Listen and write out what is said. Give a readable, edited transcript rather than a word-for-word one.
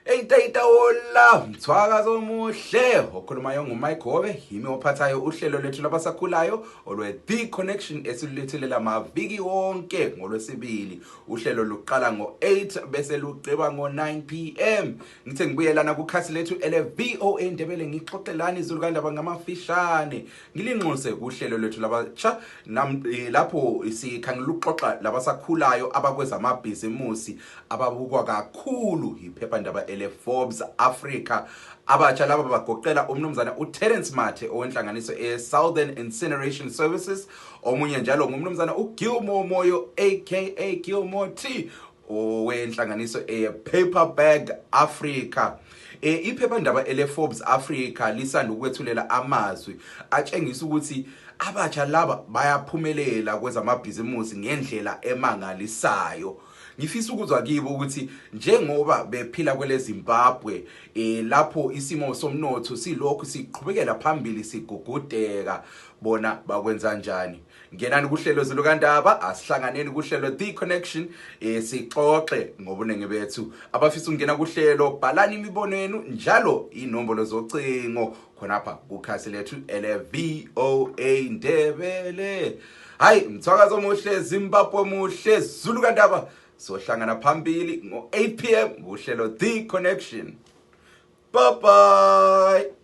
Eyitayita ola mthwakazo omuhle okhulumayo nguMike Hobe yimi ophathayo uhlelo lethu labasakhulayo olwe The Connection esilulethelela amaviki wonke ngolwesibili uhlelo luqala ngo8 bese luqeba ngo9 PM ngithe ngibuyelana kukhasi lethu ele-VOA Ndebele ngixoxelana izulukandaba ngamafishane ngilinxuse kuhlelo lethu labatsha lapho sikhangela ukuxoxa labasakhulayo abakweza amabhizimusi ababukwa kakhulu iphephandaba Forbes Africa abatsha laba bagoqela umnumzana uTerence Mathe owenhlanganiso eSouthern Incineration Services omunye njalo ngumnumzana uGilmore Moyo aka Gilmore T owenhlanganiso ePaper Bag Africa. Iphephandaba Forbes Africa lisanda ukwethulela amazwi atshengisa ukuthi abatsha laba bayaphumelela kwezamabhizimusi ngendlela emangalisayo. Ngifisa ukuzwa kibo ukuthi njengoba bephila kwele Zimbabwe lapho isimo somnotho silokhu siqhubekela phambili sigugudeka bona bakwenza kanjani. Ngenani kuhlelo zilukandaba asihlanganeni kuhlelo The Connection sixoxe ngobunenge bethu abafisa ukungena kuhlelo bhalani imibono yenu njalo inombolo zocingo khonapha kukhasi lethu ele-VOA Ndebele. Hayi mthwakazo omuhle Zimbabwe muhle Zulukandaba sohlangana phambili ngo8 PM kuhlelo The Connection. Bye bye.